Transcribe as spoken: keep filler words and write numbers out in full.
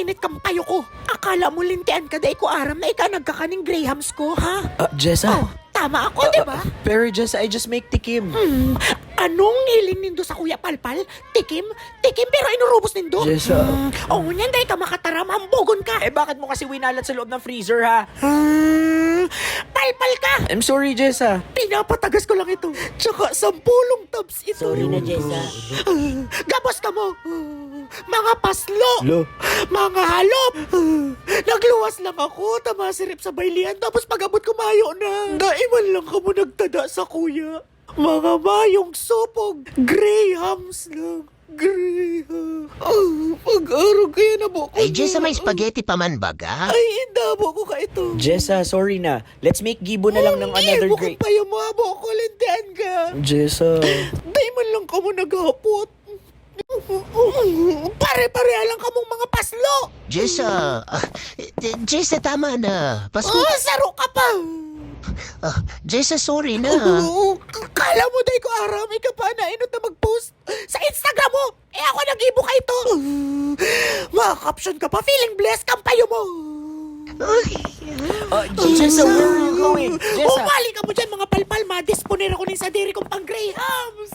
Init kang payo ko. Akala mo lintian ka, dai ko aram na ika nagkakaning Graham's ko, ha? Ah, Jessa? Oh, tama ako, di ba? Pero Jessa, I just make tikim. Hmm, anong hiling nindo sa Kuya Palpal? Tikim? Tikim pero inurubos nindo? Jessa. Hmm, o ngunyan, dai ka makataram, hambogon ka. Eh, bakit mo kasi winalat sa loob ng freezer, ha? Hmm, palpal ka! I'm sorry, Jessa. Pinapatagas ko lang ito. Tsaka sampulong tabs ito. Sorry na, Jessa. Ah, gabos ka mo! Ah, mga paslo! Lo. Mga halop! Ah, nagluwas lang ako, tamasirip sa baylian, tapos pag-abot ko mayo na. Dai man lang kamo nagtada sa kuya. Mga mayong supog, Graham's lang. Graham. Ah, pag-arog kaya na buko Ay, Jessa, na. may spaghetti pa man baga? Ay, indabo ko ka ito. Jessa, sorry na. Let's make gibo na lang ng another Gibo grape. Ka pa yung mga buko, lintian ka. Jessa. Dai man lang kamo naghapot. Pare-pareha lang kamong mga paslo. Jessa, ah, Jessa, tama na. Pas- Oh, saro ka pa. Ah, Jessa, sorry na. Oo, k- kala mo dai ko aram, ika pa nainot na mag-post sa Instagram mo. Eh, ako nag-ibo ka ito. Mga caption ka pa, feeling blessed kang payo mo. Uh, Jessa, where are you going? Jessa. Umali ka mo dyan, mga palpal, madisponer ako nin sadiri kong pang Graham's.